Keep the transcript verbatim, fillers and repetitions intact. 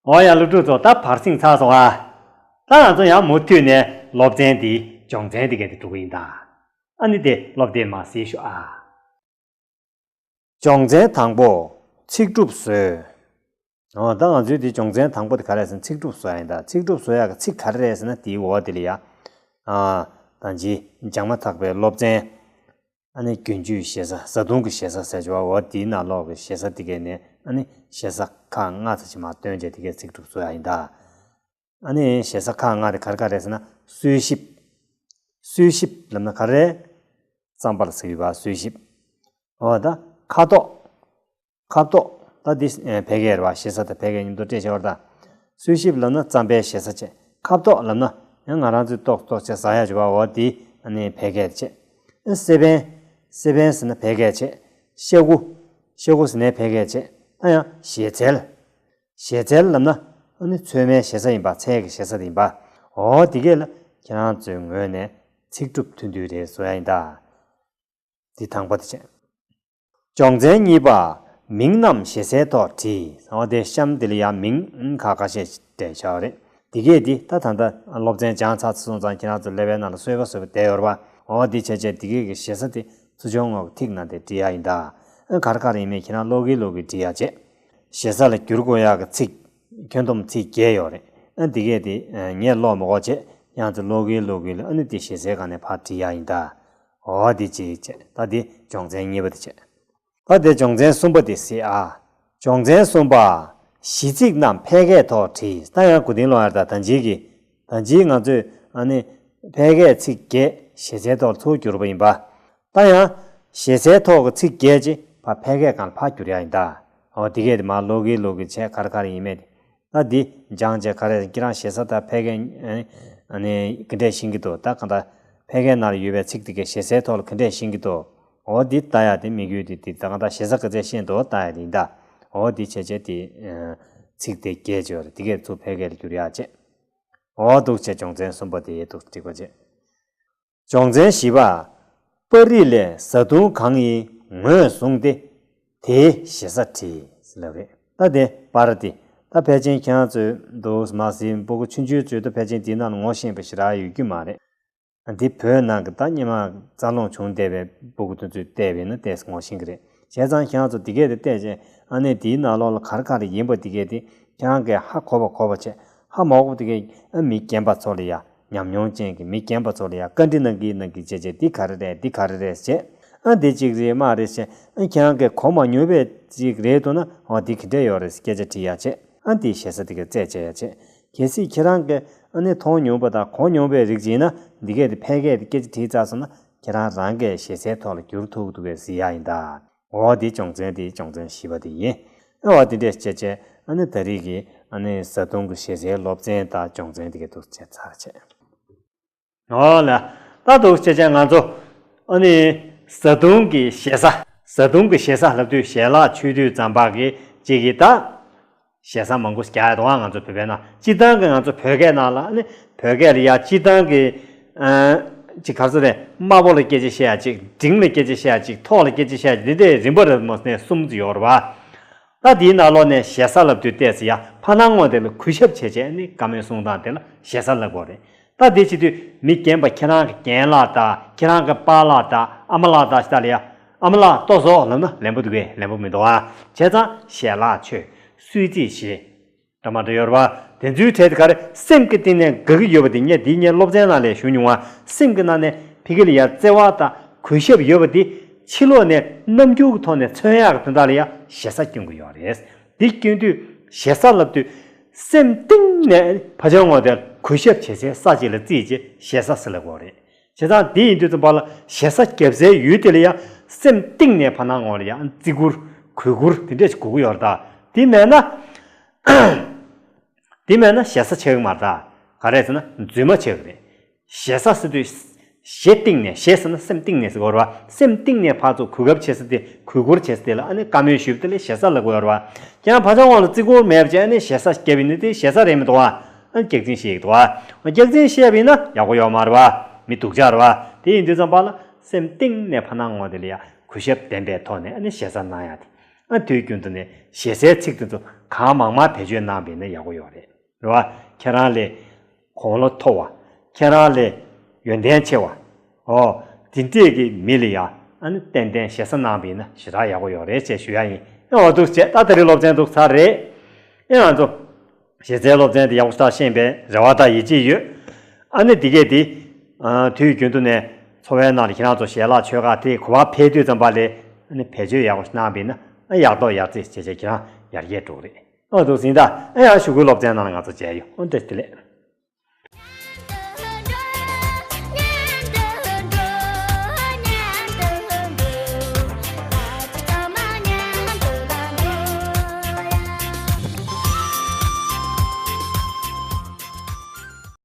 འོ་ཡ། སློབ་ཕྲུག་ཚོ། ད་བར་གསེང་ཚར་སོང་ཨ། ད་ང་ཚོ་ཡང་མུ་མཐུད་ནས་སློབ་ཚན་འདི་སྦྱོང་ཚན་འདི་ག་དེ་འགྲོ་གི་ཡིན་ད། ཨ་ནི་དེ་སློབ་དེབ་མར་གཟིགས་ཤོག་ཨ། སྦྱོང་ཚན་དང་པོ། ཚིག་གྲུབ་བཟོས། འོ་ད་ང་ཚོའི་དེ་སྦྱོང་ཚན་དང་པོ་དེ་ག་རེ་རེད་ཟེར་ན་ཚིག་གྲུབ་བཟོ་ཡ་ཡིན་ད། ཚིག་གྲུབ་བཟོ་ཡ་གི་ཚིག་ག་རེ་རེད་ཟེར་ན་དེའི་འོག་དེ་ལ་ཡ། ཨ། ད་ཅི་སྦྱང་མ་ཐག་པའི་སློབ་ཚན། ཨ་ནི་རྒྱུན་སྤྱོད་ཞེ་ས། བཟའ་བཏུང་གི་ཞེ་ས་ཟེར་བ། འོ་དེའི་ནང་ལོགས་ཀྱི་ཞེ་ས་དེ་གས་ནས་ཨ་ནི་ཞེ་ས་ཁག་ལྔ་ཙམ་ཅིག་མར་བཏོན་བྱས་དེ་གས་ཚིག་གྲུབ་བཟོ་ཡ་ཡིན་ད། ཨ་ནི་ཞེ་ས་ཁག་ལྔ་དེ་ག་རེ་ག་རེ་ཟེར་ན། གསོལ་ཞིབ། གསོལ་ཞིབ་ལབ་ན་ག་རེ། རྩམ་པ་ལ་ཟེར་གྱི་ཡོད་པ། གསོལ་ཞིབ། འོ་ད་ཁ་དོག་ཁ་དོག་ད་འདི་ཕལ་སྐད་རེད་པ། ཞེ་ས་དང་ཕལ་སྐད་མཉམ་དུ་སྤྲད་བྱས་པ་རེད་ད། གསོལ་ཞིབ་ལབ་ན་རྩམ་པའི་ཞེ་ས་བྱས། ཁ་དོག་ལབ་ན་ཡང་ང་རང་ཚོས་ཏོག་ཏོག་བྱས་ཟ་ཡ་བྱས་པ། འོ་འདི་ཨ་ནི་ཕལ་སྐད་བྱས། སེ་བན། སེ་བན་ཟེར་ན་ཕལ་སྐད་བྱས། ཤ་ཁུ། ཤ་ཁུ་ཟེར་ནའི་ཕལ་སྐད་བྱས། ད་ཡང་ཞལ་ཚལ། ཞལ་ཚལ་ལབ་ན་ཨ་ནི་ཚོད་མའི་ཞེ་ས་ཡིན་པ། ཚལ་གྱི་ཞེ་ས་དེ་ཡིན་པ། འོ་དེ་གས་ལ་ཁྱེད་རང་ཚོའི་ངོས་ནས་ཚིག་གྲུབ་མཐུན་མཐུན་རེ་བཟོ་ཡ་ཡིན་ད། འདི་དང་པོ་དེ་བྱས། སྦྱོང་ཚན་གཉིས་པ། མིང་རྣམས་ཞེ་སའི་ཐོག་བྲིས། འོ་དེ་གཤམ་དེ་ལ་ཡང་མིང་ཁ་ཁ་ཤས་ཤིག་སྤྲད་བཞག་པ་རེད། དེ་གས་དེ་ད་ད་ལྟ་སློབ་ཚན་སྦྱངས་ཚར་སོང་ཙང་ཁྱེད་རང་ཚོ་ཀླད་པའི་ནང་ལ་སོལ་བ་སོལ་བ་བསྡད་ཡོད་རེད་པ། འོ་དེ་བྱས་བྱས་དེ་གས་ཀྱི་ཞེ་ས་དེ་ཚུར་བྱུང་ངོ་ཐིག་ནང་དེ་བྲིས་ཡ་ཡིན་ད། ཨ་ག་རེ་ག་རེ་ཡིན་མིན་ཁྱེད་རང་ཀློག་གིན་ཀློག་གིན་བྲིས་ཡ་བྱས། ཞེ་ས་ལ་བསྒྱུར་དགོས་ཡག་གི་ཚིག་ཁྱོན་བསྡོམས་ཚིག་བརྒྱད་ཡོད་རེད། ཨ་འདི་གས་དེ་ངས་ཀློག་མི་དགོས་བྱས། ཁྱེད་རང་ཚོ་ཀློག་གིན་ཀློག་གིན་ལ་ཨ་ནི་དེ་ཞེ་སའི་སྒང་ནས་ཕར་བྲིས་ཡ་ཡིན་ད། འོ་དེ་གཅིག་བྱས། ད་དེ་སྦྱོང་ཚན་གཉིས་པ་དེ་བྱས། ད་དེ་སྦྱོང་ཚན་གསུམ་པ་དེ་གཟིགས་ཨ། སྦྱོང་ཚན་གསུམ་པ། གཞི་ཚིག་རྣམས་ཕལ་སྐད་ཐོག་བྲིས། ད་ཡང་གོ་བདེ་ལོང་ཡར་ད་ད་ཅིག་གི་ད་ཅིག་ང་ཚོས་ཨ་ནི་ཕལ་སྐད་ཚིག་བརྒྱད་ཞེ་སའི་ཐོག་ལ་ཚུར་བསྒྱུར་བ་ཡིན་པ། ད་ཡང་ཞེ་སའི་ཐོག་གི་ཚིག་བརྒྱད་ཅིག་ཕར་ཕལ་སྐད་སྒང་ལ་ཕར་བསྒྱུར་ཡ་ཡིན་ད། འོ་དེ་གས་དེ་མར་ཀློག་གིན་ཀློག་གིན་བྱས་ག་རེ་ག་རེ་ཡིན་མིན་དེ། ད་འདི་སྦྱངས་བྱས་ག་རེ་ཁྱེད་རང་ཞེ་ས་དང་ཕལ་སྐད་ཨ་ནི་ག་འདྲས་ཤེས་ཀྱི་འདུག་ད་གང་ལྟར་ཕལ་སྐད་ནང་ལ་ཡོད་པའི་ཚིག་དེ་གའི་ཞེ་སའི་ཐོག་ལ་ག་འདྲས་ཤེས་ཀྱི་འདུག་འོ་འདི་ལྟ་ཡ་དེ་དམིགས་ཡུལ་དེ་འདི་ད་གང་ལྟར་ཞེ་ས་ག་ཚད་ཤེས་འདུག་ལྟ་ཡ་དེ་ཡིན་ད། འོ་འདི་བྱས་བྱས་དེ་ཚིག་དེ་བརྒྱད་ཅིག་ཡོད་རེད། དེ་གས་ཚུར་ཕལ་སྐད་ལ་བསྒྱུར་ཡ་བྱས། འོ་འདུག་བྱས་སྦྱོང་ཚན་གསུམ་པ་དེ་འདུག་འགྲིག་པ་བྱས། སྦྱོང་ཚན་བཞི་པ། པར་རིས་ལས་བཟའ་བཏུང་གང་ཡིན་ངོས་བཟུང་སྟེ། དེའི་ཞེ་ས་བྲིས་ལབ་རེད། ད་དེ་པར་དེ་ད་ཕལ་ཆེར་ཁྱེད་རང་ཚོས་འདུག་མ་ཟིན་སྤུ་གུ་ཆུང་ཆུང་ཚོས་ད་ཕལ་ཆེར་འདི་ནང་ལ་ངོ་ཤེས་པ་ཞེ་དྲག་ཡོད་རྒྱུ་མ་རེད། འདི་བོད་ནང་གི་ད་སྔོན་མ་རྩ་སློང་བྱུང་བསྡད་པའི་སྤུ་གུ་དེ་ཚོས་བལྟས་པས་ན་ཏོག་ཙམ་ངོ་ཤེས་ཀྱི་རེད། བྱས་ཙང་ཁྱེད་རང་ཚོ་འདི་གས་དེ་བལྟས་རྗེས་ཨ་ནི་འདིའི་ནང་ལོགས་ལ་ག་རེ་ག་རེ་ཡིན་པ་འདི་གས་དེ་ཁྱེད་རང་གིས་ཧ་གོ་བ་གོ་བ་བྱས། ཧ་མ་གོ་བ་འདི་གས་ཨ་མི་རྒན་པ་ཚོ་ལ་ཡ་ ཉམས་མྱོང་ཅན་གྱི་མི་རྒན་པ་ཚོ་ལ་ཡང་བཀའ་འདྲི་གནང་གི་གནང་གི་བྱས་བྱས། འདི་ག་རེ་རེད། འདི་ག་རེ་རེད་ཟེར། ཨ་འདི་གཅིག་རེད་མ་རེད་ཟེར། ཨ་ཁྱེད་རང་གིས་གོ་མ་མྱོང་བའི་གཅིག་རེད་འདུག་ན། ཨོ་འདི་ག་འདྲས་ཡོད་རེད་ཟེར་སྐད་ཆ་དྲི་ཡ་བྱས། ཨ་འདི་ཞེ་ས་དེ་ག་རྩད་བཅད་ཡ་བྱས། གལ་སྲིད་ཁྱེད་རང་གིས་ཨ་ནི་མཐོང་མྱོང་པ་དང་གོ་མྱོང་བའི་རིགས་ཡིན་ན། འདི་གས་དེ་ཕལ་སྐད་དེ་སྐད་ཆ་དྲིས་ཚར་སོང་ན། ཁྱེད་རང་རང་གི་ཞེ་སའི་ཐོག་ལ་འགྱུར་ཐུབ་འདུག་གས་ཟེར་ཡ་ཡིན་ད། འོ་དེ་སྦྱོང་ཚན་དེ་སྦྱོང་ཚན་བཞི་པ་དེ་ཡིན། ཨ་འོ་དེ་འདྲས་བྱས་བྱས། ཨ་ནི་ད་རེས་ཀྱི་ཨ་ནི་བཟའ་བཏུང་གི་ཞེ་སའི་སློབ་ཚན་དང་སྦྱོང་ཚན་དེ་ག་འདུག་བྱས་ཚར་བྱས། འོ་ལ། ད་འདུག་བྱས་བྱས་ང་ཚོ་ཨ་ནི་བཟའ་བཏུང་གི་ཞེ་ས། བཟའ་བཏུང་གི་ཞེ་ས་ལབ་དུས་ཞལ་ལག་མཆོད་དུས་ཙམ་པ་གི་གཅིག་གི་ད། ཞེ་ས་མང་པོ་རྒྱག་ཡ་འདུག་ཨ། ང་ཚོ་བོད་པའི་ནང་སྤྱིར་བཏང་གི་ང་ཚོ་བོད་སྐད་ནང་ལ་ཨ་ནི་བོད་སྐད་ལ་ཡ་སྤྱིར་བཏང་གི་ཨ་ཅིག་ག་རེ་ཟེར་རེད། དམར་པོ་ལ་སྐད་ཆ་བཤད་ཡ་ཅིག་འབྲིང་ལ་སྐད་ཆ་བཤད་ཡ་ཅིག་མཐོ་ལ་སྐད་ཆ་བཤད་ཡ་ཅིག་འདི་འདྲའི་རིམ་པ་རེ་མོ་ནས་གསུམ་ཙམ་ཡོད་རེད་པ། ད་དེའི་ནང་ལོགས་ནས་ཞེ་ས་ལབ་དུས་ཏོག་ཙམ་ཡ་ཕར་སྣང་ངོ་དེ་ལ་གུས་ཞབས་བྱས་བྱས་ནི་བཀའ་མོལ་གསུང་སྟངས་དེ་ལ་ཞེ་ས་ལབ་དགོས་རེད། ད་དེ་བྱེད་དུས་མི་རྒན་པ་ཁྱེད་རང་གི་རྒན་ལགས་དང་ཁྱེད་རང་གི་པཱ་ལགས་དང་ཨ་མ་ལགས་དང་ཞེ་ས་ལ་ཡ། ཨ་མ་ལགས་ལྟོ་ཟོ་ལབ་ན་ལན་པོ་འདུག་གས། ལན་པོ་མི་འདུག་ཨ། བྱས་ཙང་ཞལ་ལག་མཆོད། གསོལ་ཚིགས་བཞེས། འདྲ་མ་འདྲ་ཡོད་རེད་པ། དེ་ཚོའི་གྲས་དེ་ག་རེ་སེམས་ཀྱི་གཏིང་ནས་དགའ་གི་ཡོད་པ་དེ། ངས་འདི་ངའི་སློབ་ཚན་ནང་ལ་ཞུ་མྱོང་བ། སེམས་ཀྱི་ནང་ནས་ཕ་གི་ལ་ཡ་བརྩེ་བ་དང་གུས་ཞབས་ཡོད་པ་དེ་ཕྱི་ལོགས་ནས་རྣམ་འགྱུར་གྱི་ཐོག་ནས་མཚོན་ཡག་གི་དོན་དག་ལ་ཡ་ཞེ་ས་སྐྱོན་གྱི་ཡོད་རེད། འདི་སྐྱོན་དུས་ཞེ་ས་ལབ་དུས་སེམས་གཏིང་ནས་ཕར་ཕྱོགས་ངོས་དེ་གུས་ཞབས་བྱེད་སའི་ས་གཅིག་ལ་བརྩིས་བྱས་ཞེ་ས་ཟེར་ལབ་དགོས་རེད། བྱས་ཙང་འདི་ཡིན་དུས་ཙམ་པ་ལ་ཞེ་ས་བརྒྱབ་སའི་ཡུལ་དེ་ལ་ཡང་སེམས་གཏིང་ནས་ཕར་སྣང་ངོས་ལ་ཡང་བརྩི་བཀུར་གུས་བཀུར་དེ་འདྲས་ཞིག་དགོས་ཀྱི་ཡོད་རེད་ད། དེ་མེད་ན། དེ་མེད་ན་ཞེ་ས་ཆགས་ཀྱི་མ་རེད་ད། ག་རེ་ཟེར་ན་རྫུན་མ་ཆགས་ཀྱི་རེད། ཞེ་ས་ཟེར་དུས། ཞེ་གཏིང་ནས། ཞེ་ཟེར་ན་སེམས་གཏིང་ནས་ཟེར་དགོས་རེད་བ། སེམས་གཏིང་ནས་ཕར་ཚུར་གུས་སྐབས་བྱེད་ས་དེ། གུས་བཀུར་བྱེད་ས་དེ་ལ་ཨ་ནི་བཀའ་མོལ་ཞུས་པ་དེ་ལ་ཞེ་ས་ལབ་དགོས་རེད་བ། ཀྱང་ཕར་ཕྱོགས་ངོས་ལ་བརྩི་བཀུར་མེད་པ་བྱས་ཨ་ནི་ཞེ་ས་བརྒྱབ་ཡིན་ན་དེ་ཞེ་ས་རེད་མི་འདུག་བ། ཨ་ནི་སྐྱག་རྫུན་བཤད་ཡག་འདུག་བ། སྐྱག་རྫུན་བཤད་པ་ཡིན་ན་ཡག་པོ་ཡོད་མ་རེད་བ། མི་སྡུག་ཅག་རེད་བ། དེ་ཡིན་དུས་ཙམ་པ་ལ་སེམས་གཏིང་ནས་ཕར་སྣང་ངོས་དེ་ལ་ཡ་གུས་ཞབས་ལྡན་པའི་ཐོག་ནས་ཨ་ནི་ཞེ་ས་གནང་ཡག་དེ། ཨ་དུས་རྒྱུན་དུ་ནས་ཞེ་སའི་ཚིག་དེ་ཚོ་གང་མང་མང་བེད་སྤྱོད་གནང་བ་ཡིན་ན་ཡག་པོ་ཡོད་རེད། རེད་བ། ཁྱེད་རང་ལས་གོང་ལོ་མཐོ་བ། ཁྱེད་རང་ལས་ཡོན་ཏན་ཆེ་བ། ཨོ། དེ་འདྲས་ཀྱི་མི་ལ་ཡ་ཨ་ནི་ཏན་ཏན་ཞེ་ས་གནང་བ་ཡིན་ན་ཞེ་དྲག་ཡག་པོ་ཡོད་རེད་ཅེས་ཞུ་ཡ་ཡིན། ཨོ་འདུག་བྱས། ད་དེ་རིང་སློབ་ཚན་འདུག་ཚར་རེད། ཨེ་ང་ཚོ་ཞེ་སའི་སློབ་ཚན་དེ་ཡག་པོ་ཞེ་དྲག་ཤེས་པའི་རེ་བ་དང་ཡིད་ཆེས་ཡོད། ཨ་ནི་འདི་གས་དེ། ཨ་དུས་རྒྱུན་དུ་ནས་འཚོ་བའི་ནང་ལ་ཁྱེད་རང་ཚོ་ཞལ་ལག་མཆོད་ཁག་དེ་གོ་བ་འཕེལ་དུས་ཙམ་པ་ལ་ཨ་ནི་བེད་སྤྱོད་ཡག་པོ་ཞིག་གནང་བ་ཡིན་ན་ཨ་ཡག་ཐོག་ཡག་བརྩེགས་བྱས་བྱས་ཁྱེད་རང་ཡར་རྒྱས་འགྲོ་གི་རེད། ཨོ་འདུག་ཟིན་ད། ཨ་ཡང་གཞུག་གུའི་སློབ་ཚན་ནང་ལ་ང་ཚོ་མཇལ་ཡོང་། ཨོ་འདྲ། བདེ་ལེགས།